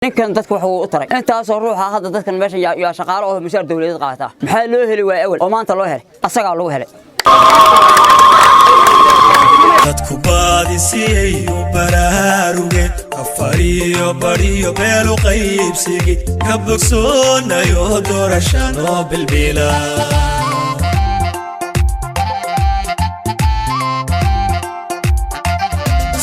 Ninkan dadka wax uu u taray intaasoo ruuxa hadda dadkan meeshan yaa shaqaalo oo mushaar dawladeed qaata. Maxaa loo heli waayay awal oo maanta loo helay? Asagaa lagu helay. Dadku baadisiyayu baraaruge afariyo bariyo beelu qaybsigi ka bogsoonayo doorashano bilbila.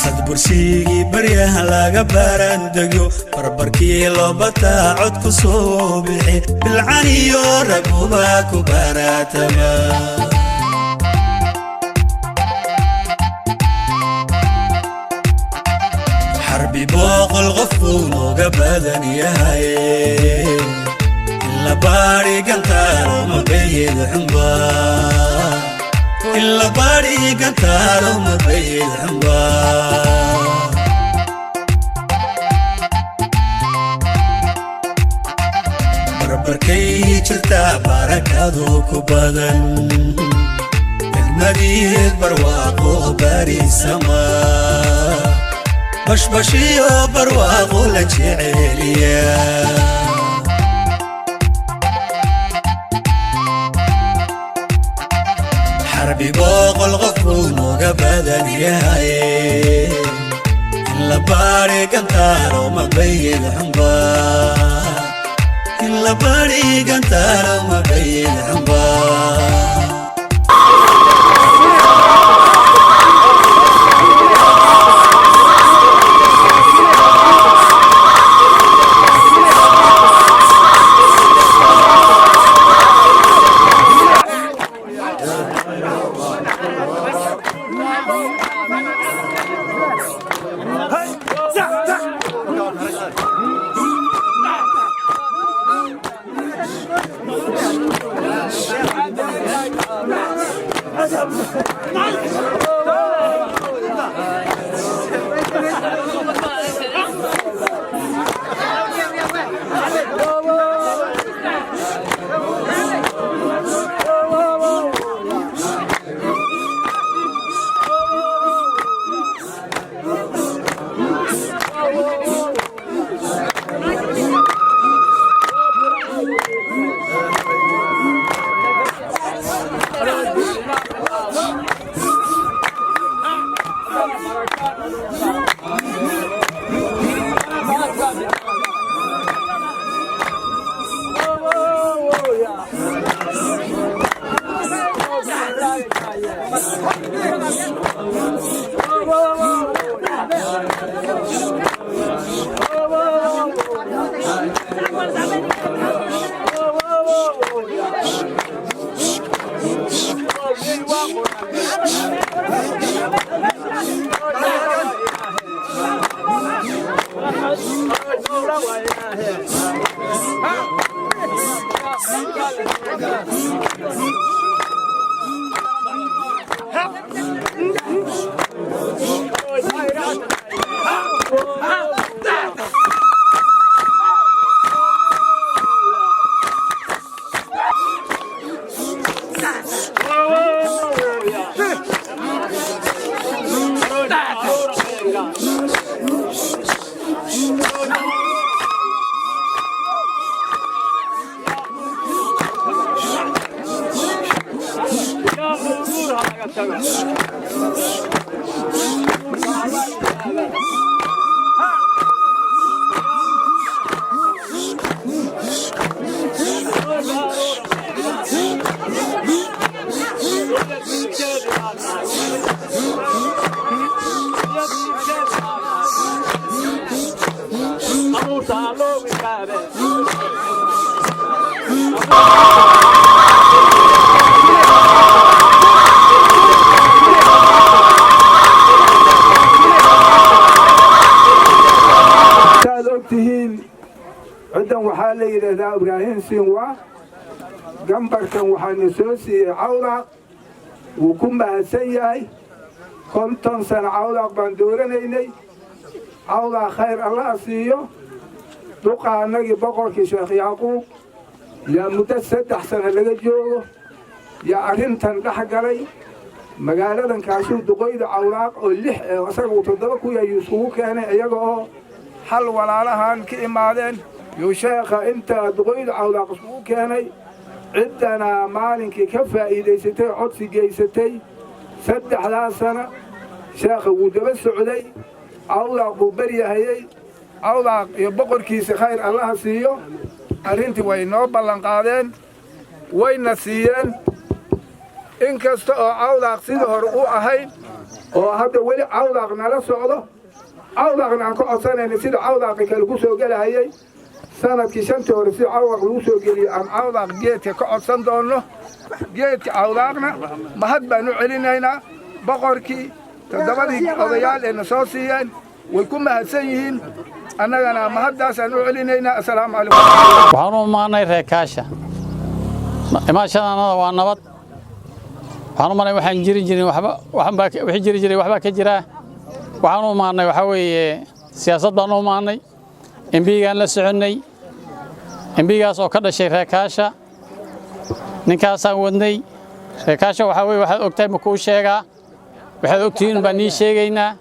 Sadbursigii baryaha laga baarandegyo barbarkii loo bataa cod ku soo bixi bilcaniyo raguba ku baaraatama. Xarbi 100 qof buu nooga badan yahay in la baari gantaaro mabayid xumba, in la baari gantaaro mabayid xumba. Barbarkay jirtaa barakadu ku badan degmadiid barwaaqo barisama bashbashiyo barwaaqo la jeceliya. Xarbi 100 qof buu nooga badan yahay in la baari gantaaro mabayid xumba, in la baari gantaaro mabayid xumba. Saad og tihiin, ciddan waxaa la yidhaahdaa Ibraahim Sinwa. Gambarkan waxaana soo siiyey Cawdaaq, wuu ku mahadsan yahay. 50 sano Cawdaaq baan dooranaynay. Cawdaaq khayr Allaha siiyo. Duqa annagii boqorkii Sheekh Yacquub yaa muddo 3 sano laga joogo yaa arrintan dhex galay magaaladan. Kaasuu duqoyda Cawlaaq oo lix isaga uu toddoba ku yahay iskugu keenay iyaga oo Xal walaalahan ka imaadeen yuu sheekha intaa duqoyda Cawdaaq iskugu keenay. Ciddana maalinkii ka faa'iidaysatay, codsi geysatay. 3-daas sana sheekha wuu daba socday, Cawdaaq buu baryahayey. Cawdaaq iyo boqorkiisa khayr Allaha siiyo, arrintii way noo ballanqaadeen, wayna siiyeen. In kasta oo Cawdaaq sidii hore u ahayn oo hadda weli Cawdaaq nala socdo, Cawdaaqna aan ka codsanayna sida Cawdaaqi kale ku soo gelahayay sanadkii shantii hore, sida Cawdaaq lagu soo geliyey, aan Cawdaaq geedka ka codsan doonno. Geedka Cawdaaqna mahad baan u celinaynaa. Boqorkii, toddobadii odayaal ee na soo siiyeen way ku mahadsan yihiin, annagana mahaddaasaan u celinaynaa. Assalaamu calaykum. Waxaan u imaanay reekaasha. Imaashadanada waa nabad. Waxaan u malay waxaan jiri jirin waxba, waxbaa wixii jiri jiray waxbaa ka jira. Waxaan u imaanay waxaa weeye siyaasad baan u imaanay. MP-gaan la soconnay, MP-gaas oo ka dhashay reekaasha. Ninkaasaan wadnay reekaasha. Waxaa weye waxaad ogtahay ma kuu sheegaa, waxaad ogtihiin baan nii sheegaynaa.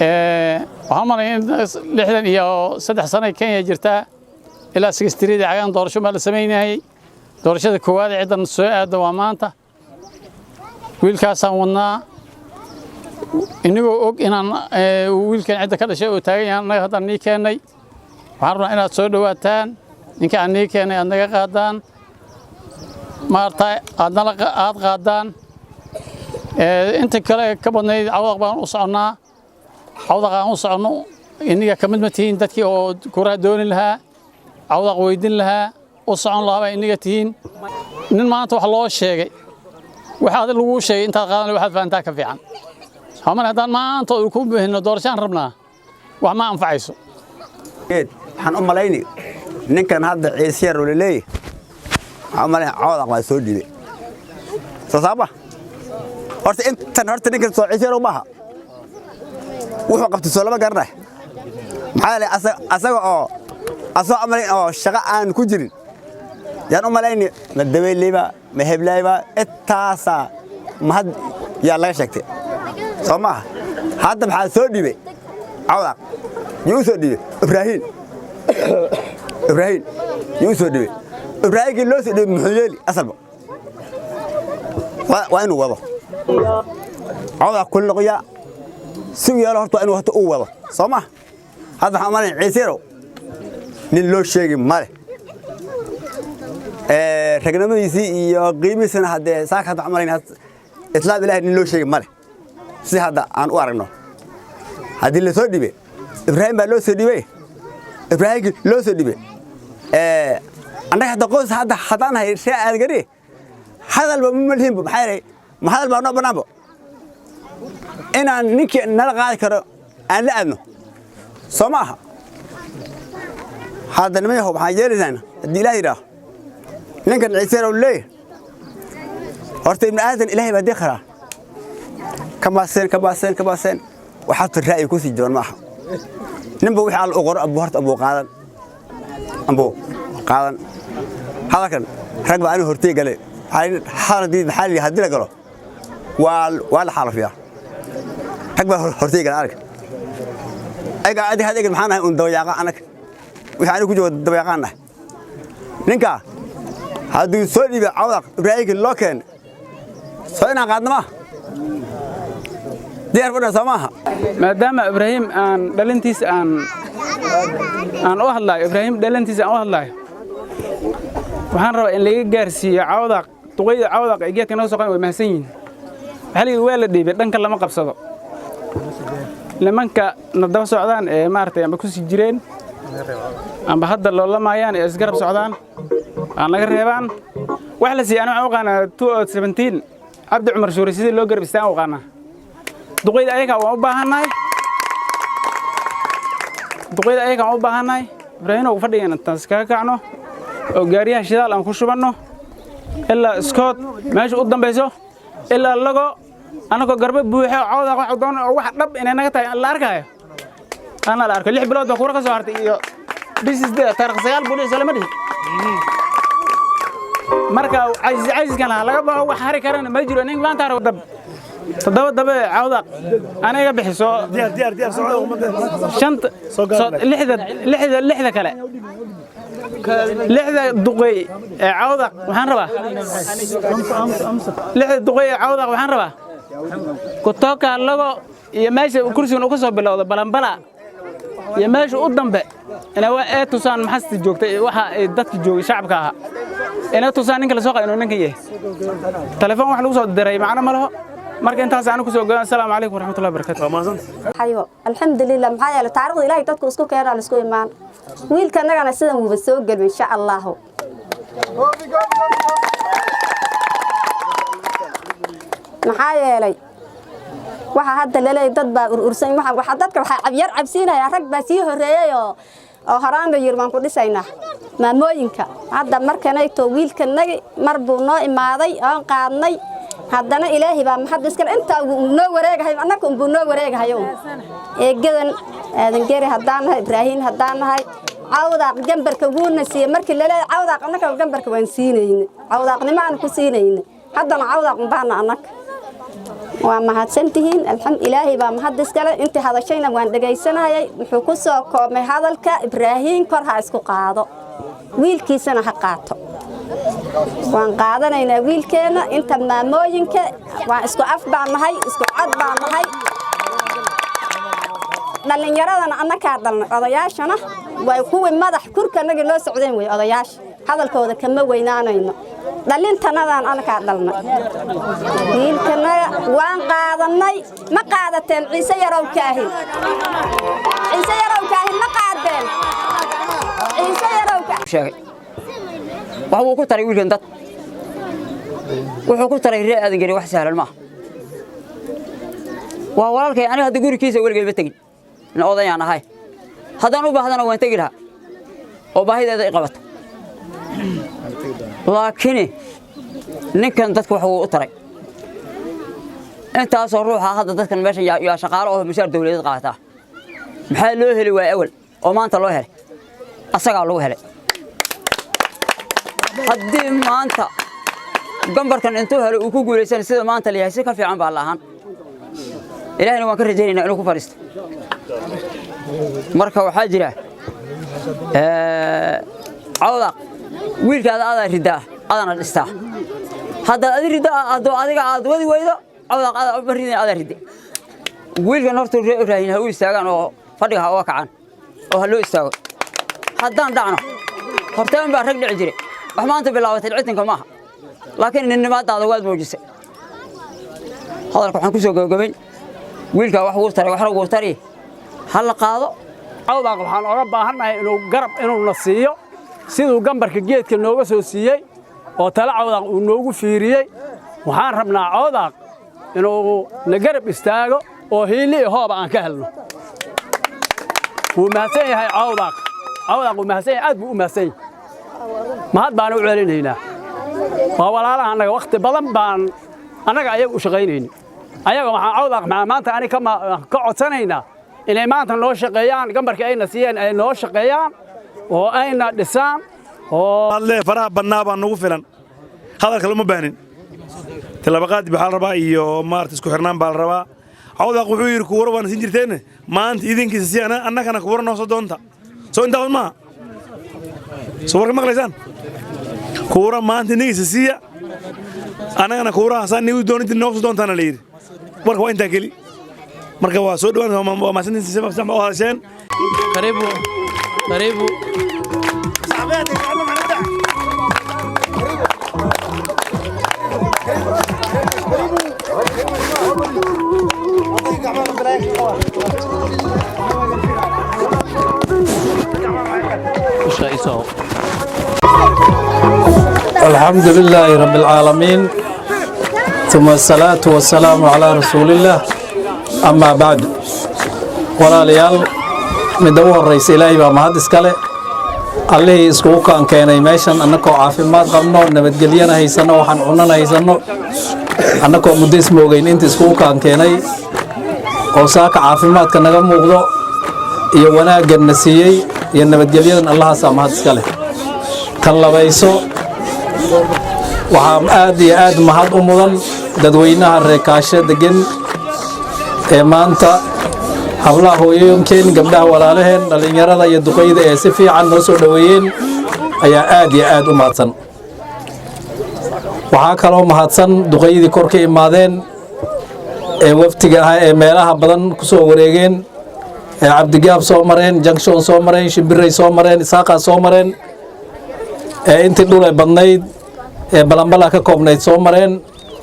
Waxaan u malay in 63 sanay Kenya jirtaa. Ilaa 63-dii cagaan doorasho baa la samaynayay. Doorashada koowaad ee ciddan soo aadda waa maanta. Wiilkaasaan wadnaa, inagoo og inaan wiilkan cidda ka dhashay oo taagan yahay. Annaga haddaan nii keennay, waxaan rabnaa inaad soo dhowaataan. Ninka aan nii keennay aad naga qaadaan, maarata, aad nala aad qaadaan. Inta kale ka badnayd Cawdaq baan u soconnaa. Cawdaq aan u soconno, iniga ka mid ma tihiin dadkii oo kuraha dooni lahaa, Cawdaq weydin lahaa, u socon lahaa baa iniga tihiin. Nin maanta wax loo sheegay, waxa adig laguu sheegay intaad qaadan waxaad fahantaa ka fiican. Hamar haddaan maanta ku bixino doorashaan rabnaa, wax ma anfacayso. Waxaan u malayni ninkan hadda Ciisiyar oo laleeyahay, waxaan u malayn Cawdaq baa soo dhiibay. Soo saaba horta intan horta ninkan soo Ciisiyar maaha. Wuxuu qabtay soo lama garanay. Maxaa yeelay asaga oo asoo amalayn oo shaqo aan ku jirin yaan u malayni, ma dabeyleyba, ma heblaayba, intaasaa mahad yaa laga sheegtay. Soo maaha? Hadda maxaa soo dhiibay Cawdaq? Yuu u soo dhiibay Ibraahiim. Ibraahiim yuu u soo dhiibay. Ibraahiimkii loo soo dhiibay muxuu yeeli? Asalba waa inuu wado Cawdaq kul noqoyaa. Si uu yeelo horta waa inuu horta uu wado. Soo maaha? Hadda waxaan u malayn Ciiserow nin loo sheegi male. Ragnimadiisii iyo qiimihiisana haddee saaka hadda waxaan u malayn islaam Ilaahay nin loo sheegi male. Si hadda aan u aragno, haddii la soo dhibay Ibraahim baa loo soo dhibay. Ibraahimkii loo soo dhibay, annaga hadda qoys hadda haddaan nahay ree Aadgari, hadalba ma lihinbo. Maxaa yeelay ma hadal baa noo bannaanbo inaan ninkii nala qaadi karo aan la aadno. Soo ma aha? Hadda niman yahow, waxaan yeelaysaan haddii Ilaah yidhaaho ninkan Ciiseerow leeyahay, horta ibni aadan Ilaahay baa dii karaa. Ka baaseen, ka baaseen, ka baaseen. Waxaad ra'yi ku sii jaban maaha. Ninba wixii Alla u qoro abuu horta abuu qaadan, ambuu qaadan. Hadalkan rag baa aniga hortay gale. Hadal maxaa la haddii la galo waa la xaalafiyaa. Rag baa hortay gale. Arag ayaga adi had egan. Maxaan nahay un dabayaaqa anag. Wixii aniga ku joogo dabayaaqaan nahay. Ninka hadduu soo dhiibay Cawdaq, Ibraahimkii loo keenay, soo inaan qaadno maaha? Diyaar fadha soo maaha? Maadaama Ibraahim aan dhalintiisa aan u hadlaayo, Ibraahim dhalintiisa aan u hadlaayo, waxaan rabaa in laga gaarsiiyo Cawdaq. Duqeyda Cawdaq ay geedka noo soo qaban way mahadsan yihiin. Waxaa la yidhi waa la dhiibay, dhanka lama qabsado. Nimanka na daba socdaan ee maaragtay amba ku sii jireen amba hadda loolamayaan ee isgarab socdaan aan naga reebaan. Wax la siiyay aniga waxaan u qaanaa 2017 Cabdi Cumar Shuure sidii loo garab istaan u qaanaa. Duqeyda ayaga waan u baahannahay, duqeyda ayaga waan u baahannahay. Ibraahimow, fadhigan intaan iskaga kacno oo gaariyaha shidaal aan ku shubanno ilaa Iskood meesha u dambayso, ilaa Lago, annagoo garba buuxa oo Cawda wax doon oo wax dhab inay naga tahay la arkaayo ana la arko. 6 bilood baa kura ka soo hartay iyo bisis taariikh 9 buu dhihi lama dhihi. Marka cajis cajiskan ha laga baxo. Wax hari karana ma jiro. Nin maanta haro dab Toddoba dabe Cawdaq aniga bixiso. Shanta, lixda, lixda, lixda kale, lixda duqey ee Cawdaq waxaan rabaa, lixda duqey ee Cawdaq waxaan rabaa kutoka lago iyo meesha kursigan uu ka soo bilowdo Balanbala iyo meesha u dambe inay waa ee tusaan maxasta joogtay, waxa ay dadka joogay shacabka ahaa inay tusaan ninka la soo qaado inuu ninkan yahay. Telefoon wax lagu soo diray macno ma laho. Marka intaas aan ku soo go'an. Assalaamu calaykum waraxmatullahi wabarakaatu. Hayo, alxamdulilah. Maxaa yeelay, taariikhda Ilaahay dadku isku keenaa, la isku imaan. Wiilka annagana sidan wuuba soo gelin, insha Allahu. Maxaa yeelay, waxa hadda laleeyahay dad baa urursan, waxa dadka waxaa yar cabsiinaya rag baa sii horreeyay oo horaan ba yiri waan ku dhisaynaa. Maamooyinka hadda markanayto wiilkanagi mar buu noo imaaday oon qaadnay. Haddana Ilaahay baa maxad iskale, intaa uu noo wareegahay, annaka unbuu noo wareegahayo. Eegadan Aadangeri haddaan nahay, Ibraahiin haddaan nahay, Cawdaaq gambarka wuuna siiyey. Markii laleeyahay Cawdaaq, annaka gambarka waan siinayne, Cawdaaqnimo aan ku siinayne. Haddana Cawdaaq unbaana annaka. Waa mahadsantihiin, alxamd, Ilaahay baa mahad iskale. Intii hadashayna waan dhegaysanayay. Wuxuu ku soo koobmay hadalka: Ibraahiin kor ha isku qaado, wiilkiisana ha qaato. Waan qaadanaynaa wiilkeenna. Inta maamooyinka waan isku af baan nahay, isku cod baan nahay. Dhallinyaradana annakaa dhalnay, odayaashana way kuwii madax kurkanagii noo socdeen wey. Odayaasha hadalkooda kama weynaanayno, dhalintanadaan annakaa dhalnay. Wiilkanaga waan qaadannay. Ma qaadateen Ciise Yarow Kaahin? Ciise Yarow Kaahin ma qaadeen? Ciise Yarow Sheegay wax wuu ku taray wiilkan dad, wuxuu ku taray ree Aadan Geri wax sahlan maaha. Waa walaalkay. Aniga hadda gurigiisa weligay ma tegin, nin odayaan ahay. Haddaan u baahdana waan tegi lahaa oo baahideeda i qabato, laakiin ninkan dadka wax wuu u taray. Intaasoo ruuxa hadda dadkan meeshan yaa shaqaalo oo mushaar dawladeed qaataa. Maxaa loo heli waayey awal oo maanta loo helay? Asagaa lagu helay. Haddii maanta gambarkan intuu helo uu ku guulaysan, sida maanta la yahay si ka fiican baa la ahaan. Ilaahayna waan ka rajaynaynaa inuu ku fadhiisto. Marka waxaa jira, Cawdaq, wiilkaada adaa riddaa, adana dhistaa. Haddaad adi riddo, hadduu adiga aad wadi weydo, Cawdaq adaa ma ridin, adaa ridde wiilkan. Horta ree Ibraahin ha u istaagaan oo fadhiga ha uga kacaan oo ha loo istaago. Haddaan dhacno, horteen baa rag dhici jiray. Wax maanta bilaabatay dhicitinka maaha, laakiin ninnimaadaada waad muujisay. Hadalka waxaan ku soo gabagabayn: wiilkaa wax wuu taray, waxna wuu tari, ha la qaado. Cawdaaq waxaan oga baahannahay inuu garab inuuna siiyo siduu gambarka geedka nooga soo siiyey oo tala Cawdaaq uu noogu fiiriyey. Waxaan rabnaa Cawdaaq inuu na garab istaago oo hiilli iyo hooba aan ka helno. Wuu mahadsan yahay Cawdaaq. Cawdaaq wuu mahadsan yahay, aad buu u mahadsan yahay. Mahad baan u celinaynaa. Waa walaalaha annaga, wakhti badan baan annaga ayaga u shaqaynayni. Ayaga waxaan Cawdaaq maxaa maanta ani ka codsanaynaa inay maanta noo shaqeeyaan, gambarka ayna siiyeen ay noo shaqeeyaan oo ayna dhisaan oo hadlee faraha badnaa baa nagu filan. Hadalka lama baahnin. Talabaqaadi waxaa la rabaa iyo maarata isku xirnaan baa la rabaa. Cawdaaq wuxuu yidhi kuwara waana siin jirteen, maanta idinkiisa si annagana kuwara noo soo doonta. Soo intaas maaha? Soo warka maqlaysaan? Kuwara maanta idinkiisa siiya, annagana kuwarahaasaan nigu dooninti noo soo doontaana la yidhi. Warka waa intaa keli. Marka waa soo dhawaan, waa mahadsantiin, si sax u hadasheen. Karibu, karibu. الحمد لله رب العالمين، ثم الصلاة والسلام على رسول الله، أما بعد. Walaalayaal, midda u horeysa, Ilaahay baa mahad iskale, Allihii iskugu kaan keenay meeshan annakoo caafimaad qabno, nabadgelyana haysanno, waxaan cunana haysanno, annakoo muddo ismoogeyn inta iskugu kaan keenay oo saaka caafimaadka naga muuqdo iyo wanaaggan na siiyey iyo nabadgelyadan, Allahaasaa mahad iska leh. Tan labayso, waxaa aad iyo aad mahad u mudan Dadweynaha reekaasho degan ee maanta, hablaha hooyooyinkeen, gabdhaha walaalaheen, dhallinyarada iyo duqeyda ee si fiican noo soo dhoweeyeen ayaa aad iyo aad u mahadsan. Waxaa kaloo mahadsan duqeydii kor ka imaadeen ee waftiga ah ee meelaha badan ku soo wareegeen, ee Cabdigaab soo mareen, Junction soo mareen, Shimbiray soo mareen, Isaaqa soo mareen, ee intii dhule badnayd ee Balambala ka koobnayd soo mareen.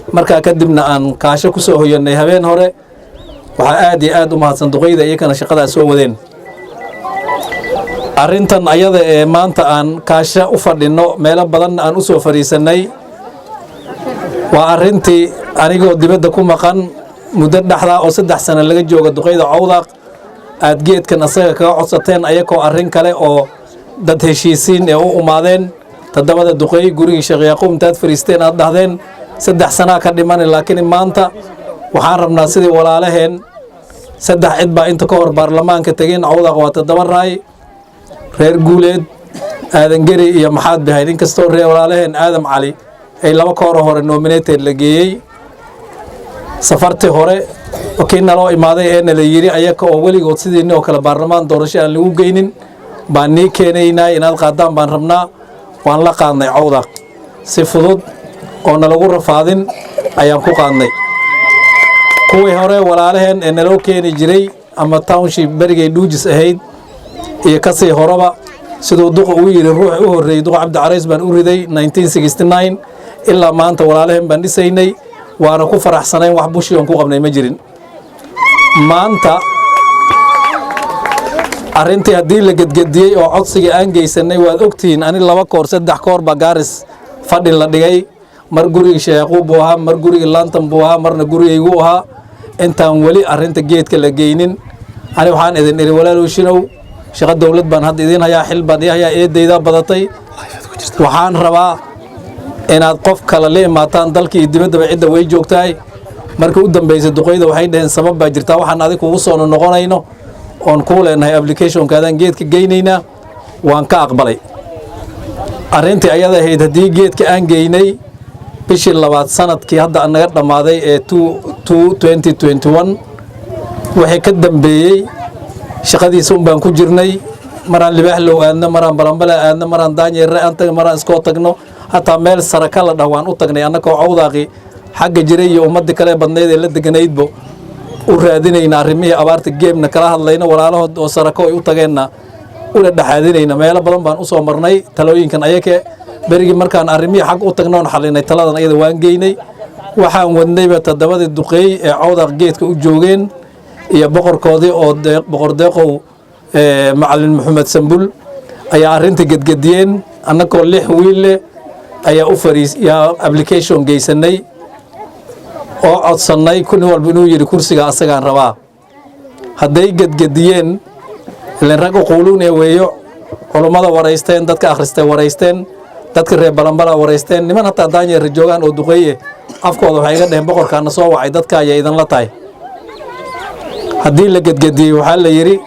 Markaa kadibna aan Kaasho ku soo hoyanay habeen hore. Waxaa aad iyo aad u mahadsan duqeyda iyakana shaqadaas soo wadeen. Arrintan ayada ee maanta aan Kaasho u fadhinno, meelo badan aan u soo fadhiisannay, waa arrintii anigoo dibadda ku maqan muddo dhexdaa oo 3 sano laga jooga, duqeyda Cawdaq aad geedkan asaga kaga codsateen, ayakoo arrin kale oo dad heshiisiin ee u umaadeen toddobada duqeey gurigii Sheekh Yaaquub intaad fadhiisteen aad dhahdeen 3 sanaa ka dhimani, laakiin maanta waxaan rabnaa sidii walaalaheen saddex cid baa inta ka hor baarlamaanka tegeen. Cawdaq waa toddoba raay: reer Guuleed, Aadangeri iyo Maxaad Bihayd. Inkastoo reer walaalaheen Aadam Cali ay laba kooro hore nominated la geeyey, safartii hore kii naloo imaaday ee nala yiri ayaka oo weligood sidiinni oo kale baarlamaan doorasho aan lagu geynin baan nii keenaynaa, inaad qaadaan baan rabnaa. Waan la qaadnay Cawdaq, si fudud oo nalagu rafaadin ayaan ku qaadnay. Kuwii hore walaalaheen ee naloo keeni jiray ama township berigay Dhuujis ahayd iyo kasii horeba, siduu duqa uu yidhi, ruuxa u horreeyey Duqa Cabdi Carays baan u riday 1969. Ilaa maanta walaalaheen baan dhisaynay, waana ku faraxsanayn, wax bushi oon ku qabnay ma jirin. Maanta arrintii haddii la gedgediyey oo codsigii aan geysanay, waad ogtihiin, ani laba koor saddex koor baa Gaaris fadhi la dhigay. Mar gurigii Sheekh Yaquub buu ahaa, mar gurigii Lantan buu ahaa, marna gurigaygu ahaa. Intaan weli arrinta geedka la geynin, ani waxaan idin idhi, walaalowshinow, shaqo dowlad baan hadda idiin hayaa, xil baan ii hayaa, eedaydaa badatay, waxaan rabaa inaad qof kale la imaataan. Dalka iyo dibaddaba cidda way joogtahay. Markii u dambaysay duqeyda waxay dhaheen, sabab baa jirtaa waxaan adig kugu soo noqonayno oon kuu leenahay applicationkaadaan geedka geynaynaa. Waan ka aqbalay arrintii ayada ahayd. Haddii geedka aan geynay bishii labaad sanadkii hadda naga dhammaaday ee 2021, wixii ka dambeeyey shaqadiisa un baan ku jirnay. Maraan Libaaxlow aadno, maraan Balambala aadno, maraan Daanyeerre aan tagno, maraan Iskoo tagno, hataa meel Saraka la dhah waan u tagnay, annakoo Cawdaaqi xagga jiray iyo ummaddii kale badnayd ee la deganaydbo u raadinayna arrimihii abaarta, geemna kala hadlayna, walaalahood oo Sarako ay u tageenna una dhexaadinayna. Meelo badan baan usoo marnay talooyinkan ayake. Berigii markaan arrimihii xag u tagnoon xalinay, taladan ayada waan geynay. Waxaan wadnayba toddobadii duqeey ee Cawdaq geedka u joogeen iyo boqorkoodii oo Boqor Deeqow Macalin Maxamed Sambul ayaa arrinta gedgediyeen. Annagoo lix wiil leh ayaa u fariis yaa application geysanay oo codsannay, nin walba inuu yidhi kursiga asagaan rabaa. Hadday gedgediyeen, ilan rag uquuluun ee weeyo, culummada waraysteen, dadka akhristay waraysteen, dadka reer Balambala waraysteen, niman hataa Daanyeerra joogaan oo duqeeye afkooda waxay iga dheheen, boqorkaana soo wacay, dadka ayay idinla tahay. Haddii la gedgediyey, waxaa la yidhi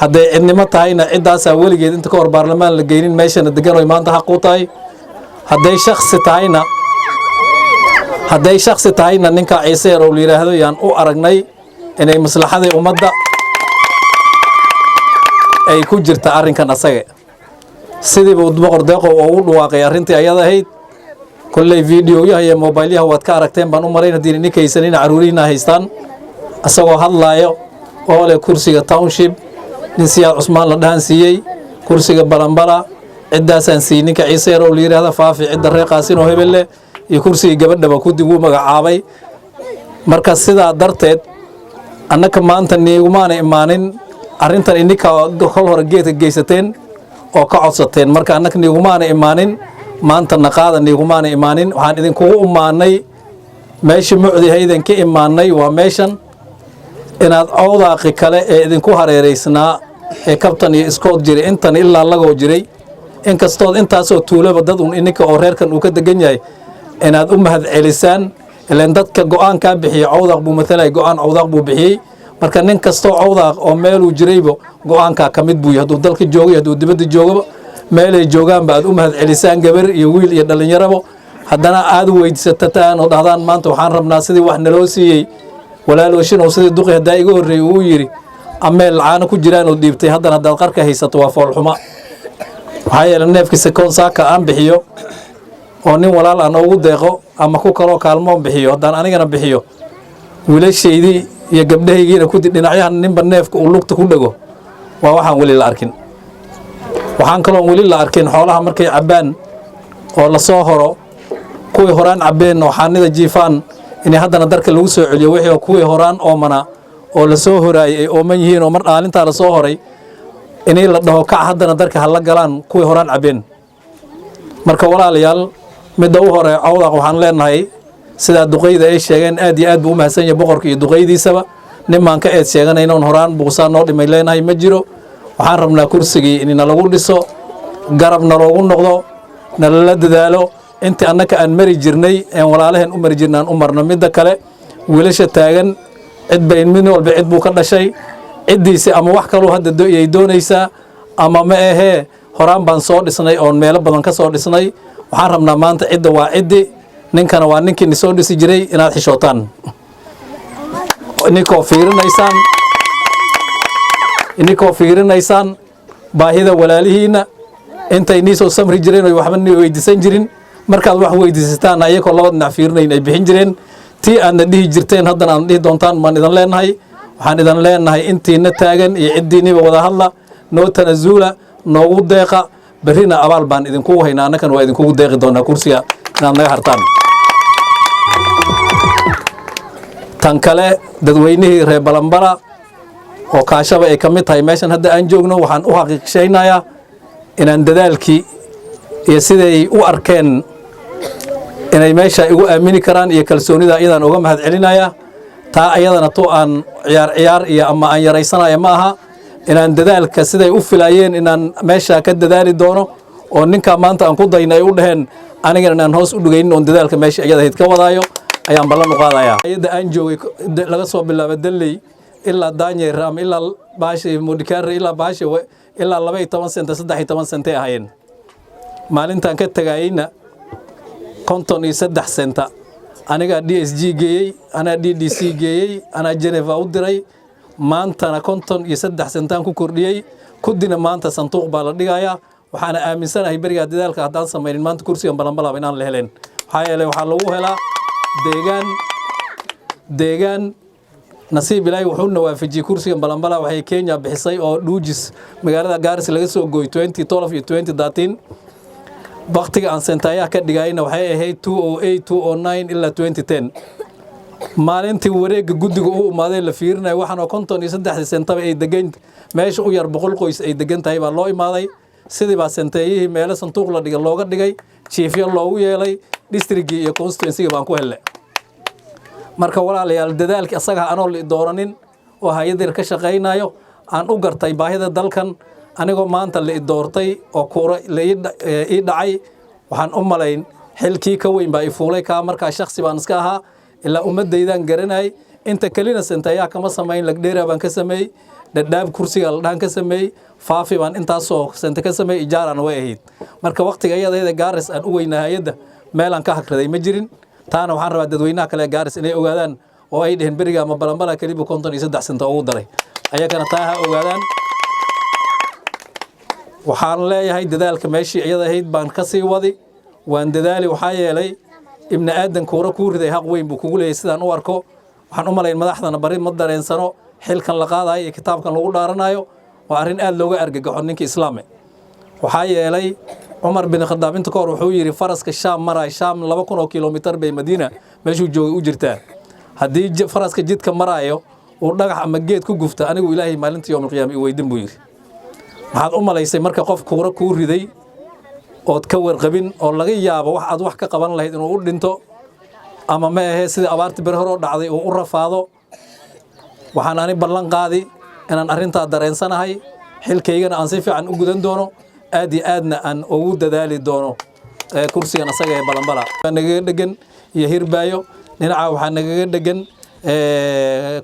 hadday cidnimo tahayna ciddaasaa weligeed inta ka hor baarlamaan la geynin, meeshana degan oy maanta xaq u tahay. Hadday shaksi tahayna ninkaa Ciise Yarow la yidhaahdo yaan u aragnay inay maslaxadii ummadda ay ku jirta arrinkan asaga. Sidii buu Boqor Deeqow ugu dhawaaqay arrintii ayada ahayd. Kolley videoyaha iyo mobaylyaha waad ka aragteen baan u marayn, haddii idinka haysanina carruurihiina haystaan, isagoo hadlaayo oo leh kursiga township nin Siyaad Cusmaan la dhahan siiyey, kursiga Balambala ciddaasaan siiyey ninka Ciise Yarow la yidhaahda, Faafi cidda reer Qaasin oo hebel leh, iyo kursigii gabadhaba kudib wuu magacaabay. Marka sidaa darteed annaka maanta niigumaana imaanin arrintan. Ininka kol hore geedka geysateen oo ka codsateen, marka annaka niigumaana imaanin maanta naqaada, niigumaana imaanin. Waxaan idinkugu imaanay meeshii mucdihaydan ka imaanay, waa meeshan inaad Cawdaaqi kale ee idinku hareeraysnaa ee Kabtan iyo Iskood jiray, intan ilaa Lagoo jiray, inkastood intaasoo tuulaba dad un ininka oo reerkan uu ka degan yahay, inaad u mahad celisaan. Ilaan dadka go'aankaa bixiyey Cawdaaq buu matalay, go'aan Cawdaaq buu bixiyey. Marka nin kastoo Cawdaaq oo meeluu jirayba go'aankaa ka mid buu yahay, hadduu dalka joogo iyo hadduu dibadda joogaba, meelay joogaanba aad u mahad celisaan, gabar iyo wiil iyo dhallinyarabo. Haddana aad weydiisataan oo dhahdaan, maanta waxaan rabnaa sidii wax naloo siiyey walaalooshin oo sidii duqi haddaa iga horreeyey uu yidhi, ameel caano ku jiraan oo dhiibtay. Haddana haddaad qarka haysato waa foolxuma. Maxaa yeelay, neefkii sekoon saaka aan bixiyo oo nin walaal aan ugu deeqo ama ku kaloo kaalmoon bixiyo, haddaan anigana bixiyo, wiilashaydii iyo gabdhahaygiina kudi dhinacyahan ninba neefka uu lugta ku dhego, waa waxaan weli la arkin. Waxaan kaloon weli la arkin, xoolaha markay cabbaan oo lasoo horo, kuwii horaan cabbeen oo xaanida jiifaan, inay haddana darka lagu soo celiyo wixii oo kuwii horaan oomana oo lasoo horaayay ay ooman yihiin, oo mar dhaalintaa lasoo horay inay la dhaho, kac, haddana darka hala galaan kuwii horaan cabbeen. Marka walaalayaal, midda u hore, Cawdaq waxaan leenahay, sidaa duqeyda ay sheegeen, aad iyo aad buu u mahadsan yahay boqorka iyo duqeydiisaba. Nin baan ka eed sheeganayna oon horaan buuqsaan noo dhimay leenahay ma jiro. Waxaan rabnaa kursigii in nalagu dhiso, garab naloogu noqdo, nalala dadaalo. Intii annaka aan mari jirnay een walaalaheen u mari jirnay aan u marno. Midda kale, wiilasha taagan cid bay, mid walba cid buu ka dhashay, ciddiisi ama wax kaluu hadda yay doonaysaa ama ma ahee. Horaan baan soo dhisnay oon meelo badan ka soo dhisnay. Waxaan rabnaa maanta cidda waa ciddi, ninkana waa ninkii soo dhisi jiray, inaad xishootaan inikoo fiirinaysaan baahida walaalihiinna intay nii soo samri jireen oy waxba nii weydiisan jirin. Markaad wax weydiisataan, ayakoo laba dhinac fiirinayn ay bixin jireen. Tii aadna dhihi jirteen haddana aad dhihi doontaan baan idan leenahay. Waxaan idan leenahay, intiina taagan iyo ciddiinniba wada hadla, noo tanasuula, noogu deeqa. Berrina abaal baan idinkugu haynaa, annakana waa idinkugu deeqi doonaa kursiga inaad naga hartaan. Tan kale, dadweynihii reer Balambala oo Kaashaba ay ka mid tahay meeshan hadda aan joogno, waxaan u xaqiiqshaynayaa inaan dadaalkii iyo siday u arkeen inay meesha igu aamini karaan iyo kalsoonida iyadaan uga mahad celinayaa. Taa ayadana tu aan ciyaar ciyaar iyo ama aan yaraysanaya ma aha. Inaan dadaalka siday u filayeen inaan meesha ka dadaali doono, oo ninkaa maanta aan ku dayna ay u dhaheen, anigana inaan hoos u dhigaynin oon dadaalka meesha iyada ahayd ka wadaayo ayaan ballan u qaadayaa. Ayadda aan joogay, laga soo bilaabo Dalley ilaa Daanyeer ama ilaa baasha Modikaare ilaa baasha ilaa 12 sente, 13 sentay ahaayeen. Maalintaan ka tagayeyna 53 senta. Anigaa DSG geeyey, anaa DDC geeyey, anaa Geneva u diray. Maantana 53 sentaan ku kordhiyey. Kudina maanta sanduuq baa la dhigayaa. Waxaana aaminsanahay berigaa dadaalka haddaan samaynin, maanta kursigan Balanbalaba inaan la helen. Maxaa yeelay, waxaa lagu helaa deegaan. Deegaan nasiib Ilaahay wuxuuna waafajiyey kursigan Balanbala waxay Kenya bixisay oo dhuujis magaalada Gaaris laga soo gooy 2012 iyo 2013. Waqtiga aan sentaayaha ka dhigayna waxay ahayd 2008, 2009 ilaa 2010. Maalintii wareegga guddiga u imaaday la fiirinayo, waxaanoo 53-dii sentaba ay degan meesha u yar 100 qoys ay degan tahay baa loo imaaday. Sidii baa senteeyihii meelo sanduuq la dhigay looga dhigay, jiifyo loogu yeelay, districtgii iyo constituencyga baan ku helnay. Marka walaalayaal, dadaalkii asaga anoo la dooranin oo hay-adir ka shaqaynayo aan u gartay baahida dalkan, anigoo maanta la i doortay oo kuura la ii dhacay, waxaan u malayn xilkii ka weyn baa i fuulay. Kaa markaa shaksi baan iska ahaa, ilaa ummaddaydaan garanayay. Inta kelina senteeyaha kama samayn. Lagdheera baan ka sameeyey, Dhadhaab kursiga la dhahan ka sameeyey, Faafi baan intaasoo sente ka sameeyey, Ijaarana way ahayd. Marka waqtiga iyadayda Gaaris aan u weynaa hay-adda meelaan ka hagraday ma jirin. Taana waxaan rabaa dadweynaha kale ee Gaaris inay ogaadaan oo ay dheheen beriga ama Balanbala kelibu 53 senta ugu daray, ayagana taa ha ogaadaan. Waxaan leeyahay, dadaalka meeshii iyada ahayd baan ka sii wadi, waan dadaali. Waxaa yeelay, ibni aadan kuura kuu riday xaq weyn buu kugu leeyahay sidaan u arko. Waxaan u malayn madaxdana bari ma dareensano xilkan la qaadayo iyo kitaabkan lagu dhaaranayo waa arrin aad looga argagaxo ninka islaame. Waxaa yeelay, Cumar bin Khadaab inta ka hor wuxuu yidhi, faraska Shaam maraay, Shaam 2000 oo kilomitar bay Madiina meeshuu joogay u jirtaa, haddii faraska jidka maraayo uu dhagax ama geed ku gufta, anigu Ilaahay maalinta yowmalqiyaama i weydin, buu yidhi. Maxaad u malaysay marka qof kuura kuu riday ood ka warqabin, oo laga yaabo wax aad wax ka qaban lahayd inuu u dhinto ama ma ahee sidii abaartii beri hore oo dhacday uu u rafaado? Waxaan ani ballan qaadi inaan arrintaa dareensanahay, xilkaygana aan si fiican u gudan doono, aad iyo aadna aan ugu dadaali doono kursigan asaga ee Balanbala. Nagaga dhegan iyo Hirbaayo dhinaca waxaa nagaga dhegan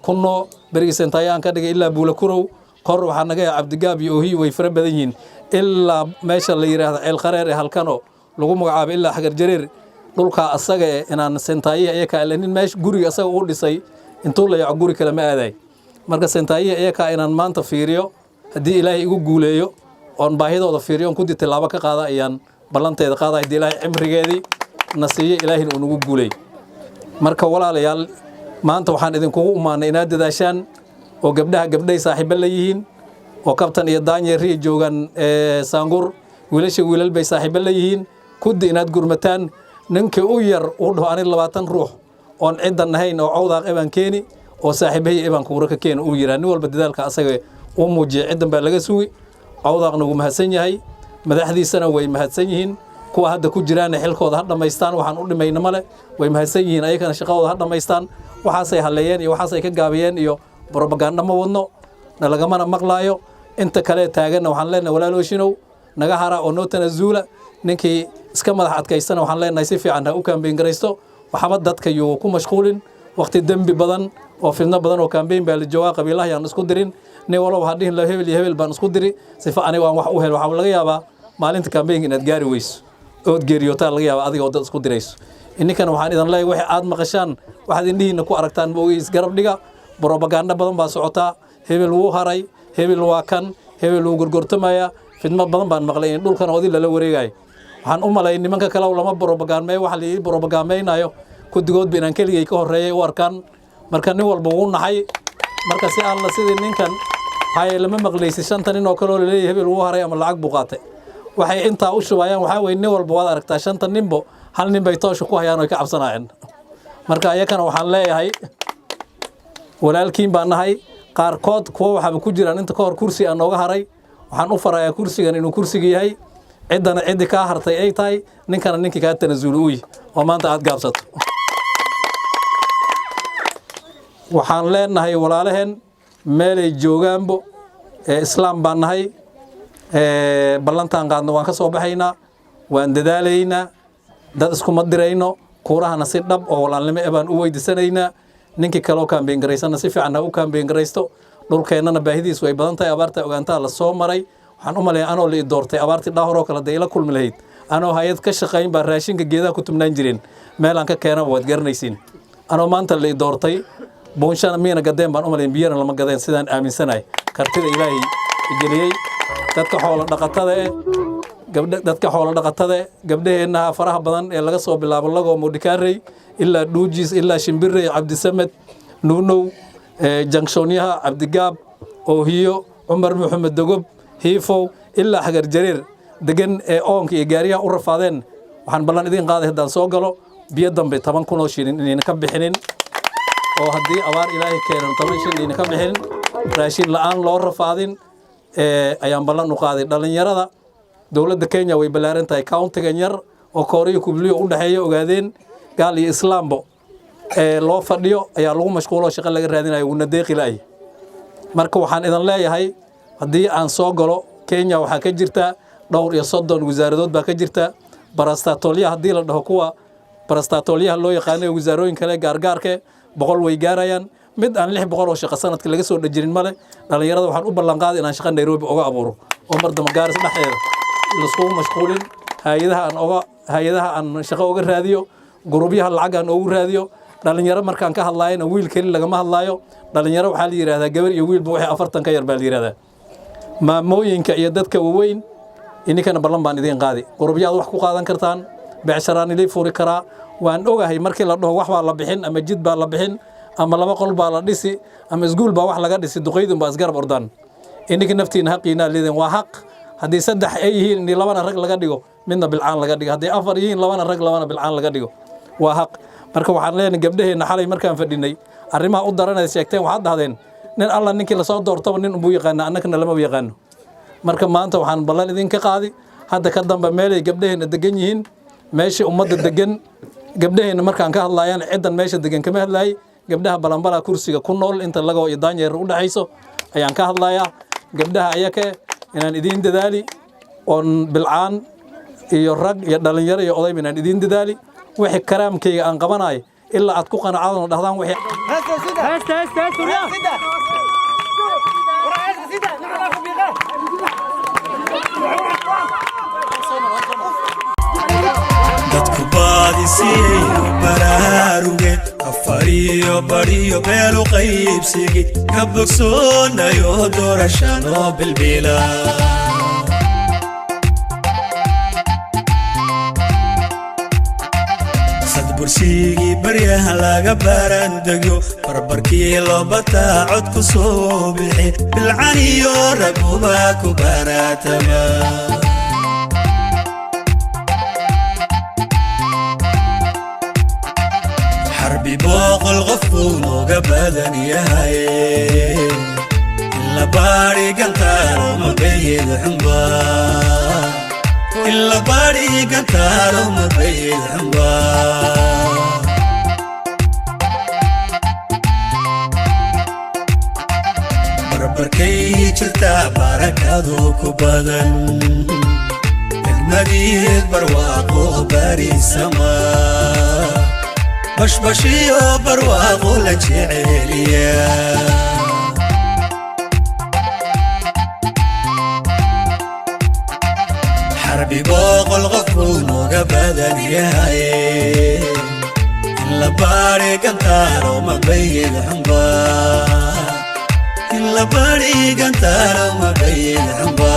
Kunno, berigii sentayaan ka dhigay, ilaa Buula Kurow. Kor waxaa naga Cabdigaab iyo Ohiy, way fara badan yihiin, ilaa meesha la yidhaahdo Ceel Khareer ee halkanoo lagu magacaabo, ilaa Xagar Jareer. Dhulkaa asaga eh inaan sentaayihi iyakaa ile nin meesha guriga asaga uu dhisay intuu la yaco guri kale ma aaday. Marka sentaayihi iyakaa inaan maanta fiiriyo, haddii Ilaahay igu guuleeyo, oon baahidooda fiiriyo, oon kudi tilaabo ka qaada ayaan ballanteeda qaada, haddii Ilaahay cimrigeedii na siiyo, Ilaahina uu nagu guuleey. Marka walaalayaal, maanta waxaan idinkugu umaanay inaad dadaashaan oo gabdhaha gabdhay saaxiibo la yihiin oo kabtan iyo daanyeeriya joogaan Saangur, wiilasha wiilal bay saaxiibo la yihiin, kuddi inaad gurmataan. Ninkii u yar uu dhaho ani 20 ruux oon ciddan ahayn oo Cawdaaq ebaan keeni oo saaxiibahay ebaan kuura ka keeni uu yiraa. Nin walba dadaalka asaga uu muujiyay ciddan baa laga sugi. Cawdaaqna wuu mahadsan yahay, madaxdiisana way mahadsan yihiin. Kuwa hadda ku jiraana xilkooda ha dhammaystaan, waxaan u dhimayna male. Way mahadsan yihiin, ayakana shaqadooda ha dhammaystaan. Waxaasay halleeyeen iyo waxaasay ka gaabiyeen iyo brobaganda ma wadno, nalagamana maqlaayo. Inta kale taaganna waxaan leenahay, walaaloshinow, naga hara oo noo tanasuula. Ninkii iska madax adkaystana waxaan leenahay si fiican ha u kaambeyn garaysto, waxba dadka yuu ku mashquulin. Waqti dembi badan oo fidno badan oo kaambeyn baa la joogaa. Qabiilaha yaan isku dirin. Nin walba ha dhihin hebel iyo hebel baan isku diri sifa aniga aan wax u hel. Waxaa laga yaabaa maalinta kaambeynka inaad gaari weyso ood geeriyootaa laga yaabaa adiga oo dad isku dirayso. Ininkan waxaan idin leeyahay, wixii aad maqashaan, waxaad indhihiinna ku aragtaan ma ogeys, garab dhiga. Brobaganda badan baa socotaa: hebel wuu haray, hebel waa kan, hebel wuu gorgortamayaa. Fidmo badan baan maqlay in dhulkan odi lala wareegayo. Waxaan u malay nimanka kale lama brobagandmey, waxa la ii brobagandmaynayo kudigoodba inaan keligay ka horreeyay u arkaan. Marka nin walba wuu naxay. Marka si alla sidii ninkan maxaa lama maqlaysid shanta nin oo kale oo laleeyahay hebel wuu haray ama lacag buu qaatay. Waxay intaa u shubayaan waxaa weye, nin walba waad aragtaa, shanta ninbo hal nin bay toosha ku hayaan oy ka cabsanayeen. Marka iyakana waxaan leeyahay, walaalkiin baan nahay. Qaarkood kuwa waxaaba ku jiraan inta ka hor kursi aan nooga haray. Waxaan u farayaa kursigan inuu kursiga yahay, ciddana ciddii kaa hartay ay tahay, ninkana ninkii kaa tanasuuli u yihi oo maanta aad gaabsato. Waxaan leenahay walaalaheen meelay joogaanbo ee islaam baan nahay, ballantaan qaadno waan ka soo baxaynaa, waan dadaalaynaa, dad iskuma dirayno. Kuurahana si dhab oo walaalnimo eh baan u weydiisanaynaa. Ninkii kaloo kaambeyn garaysana si fiican ha u kaambeyn garaysto. Dhulkeennana baahidiisu way badan tahay. Abaarta ogaantaha la soo maray, waxaan u maleeyaa anoo la i doortay abaartii dhaahoroo kale dee ila kulmi lahayd. Anoo hay-ad ka shaqayn baa raashinka geedaha ku tumnaan jireen, meelaan ka keenaba waad garanaysiin. Anoo maanta la i doortay buunshana miyana gadeen baan u malayn, biyana lama gadeen, sidaan aaminsanahay kartida Ilaahay geliyey. Dadka xoolo dhaqatada eh gabdha, dadka xoolo dhaqatada gabdhaheennaha faraha badan ee laga soo bilaabo Lagoo, Mudhikaarey, ilaa Dhuujis, ilaa Shimbirey, Cabdisamed, Nuunow, Jangshoonyaha, Cabdigaab, Oohiyo, Cumar Maxamed Dogob, Hiifow, ilaa Xagar Jareer degan ee oonka iyo gaariyaha u rafaadeen, waxaan ballan idiin qaaday haddaan soo galo biyo dambe 10,000 oo shilin inayna ka bixinin, oo haddii abaar Ilaahay keenan 10 shilin inayna ka bixinin, raashin la'aan loo rafaadin ayaan ballan u qaaday. Dhallinyarada dowladda Kenya way ballaaran tahay. Countigan yar oo Kooriyo Kubliyo u dhexeeya, ogaadeen gaal iyo islaambo ee loo fadhiyo ayaa lagu mashquulo, shaqo laga raadinayo, wuuna deeqi la'ay. Marka waxaan idin leeyahay, haddii aan soo galo, Kenya waxaa ka jirta dhowr iyo 30 wasaaradood baa ka jirta. Barastaatolyaha haddii la dhaho, kuwa barastaatolyaha loo yaqaano ee wasaarooyin kale gaargaarke, 100 way gaarayaan. Mid aan 600 oo shaqo sanadka laga soo dhajinin male. Dhallinyarada waxaan u ballan qaaday inaan shaqo Nairobi uga abuuro oo mar dambe Gaaris dhexdeeda laiskugu mashquulin. Hay-adaha aan oga, hay-adaha aan shaqo uga raadiyo, gurubyaha lacag aan ugu raadiyo. Dhalinyaro markaan ka hadlaayona wiil keli lagama hadlaayo. Dhalinyaro waxaa la yidhahdaa gabar iyo wiilba wixii 40 ka yar baa la yidhahdaa. Maamooyinka iyo dadka waaweyn, ininkana ballan baan idiin qaadi, gurubyaad wax ku qaadan kartaan, beecsharaan ilii furi karaa. Waan ogahay markii la dhaho wax baa la bixin ama jid baa la bixin ama laba qol baa la dhisi ama iskuul baa wax laga dhisi, duqaydun baa isgarab ordaan. Ininka naftiina haqiinaa leedin, waa xaq. Haddii saddex ay yihiin in labana rag laga dhigo, midna bilcaan laga dhigo. Haddii afar yihiin, labana rag, labana bilcaan laga dhigo, waa xaq. Marka waxaan leenahay gabdhaheenna, xalay markaan fadhinay arrimaha u daranay sheegteen, waxaad dhahdeen nin alla ninkii lasoo doortaba nin unbuu yaqaana, annagana lama yaqaano. Marka maanta waxaan ballan idinka qaadi, hadda ka dambe meelay gabdhaheenna degan yihiin, meeshii ummadda degan gabdhaheenna markaan ka hadlaayaan, ciddan meesha degan kama hadlaayay. Gabdhaha balanbalaa kursiga ku nool inta Lagoo iyo Daanyeer u dhexayso ayaan ka hadlayaa. Gabdhaha ayake inaan idiin dadaali oon bilcaan iyo rag iyo dhalinyaro iyo odayba inaan idiin dadaali wixii karaamkayga aan qabanayo ilaa aad ku qanacdaan oo dhahdaan wixii. Dadku baadi Bariisiyo baraaruge afariyo bariyo beelu qaybsigi ka bogsoonayo doorashanoo bilbila. Sadbursigii baryaha laga baarandegyo barbarkii loo bataa cod ku soo bixi bilcaniyo raguba ku baaraatama. Xarbi 100 qof buu nooga badan yahay, in la baari gantaaro mabayid xumba, in la baari gantaaro mabayid xumba. Barbarkay jirtaa barakadu ku badan degmadiid barwaaqo barisama bashbashiyo barwaaqo la jeceliya. Xarbi 100 qof buu nooga badan yahay, in la baari gantaaro mabayid xumba, in la baari gantaaro mabayid xumba.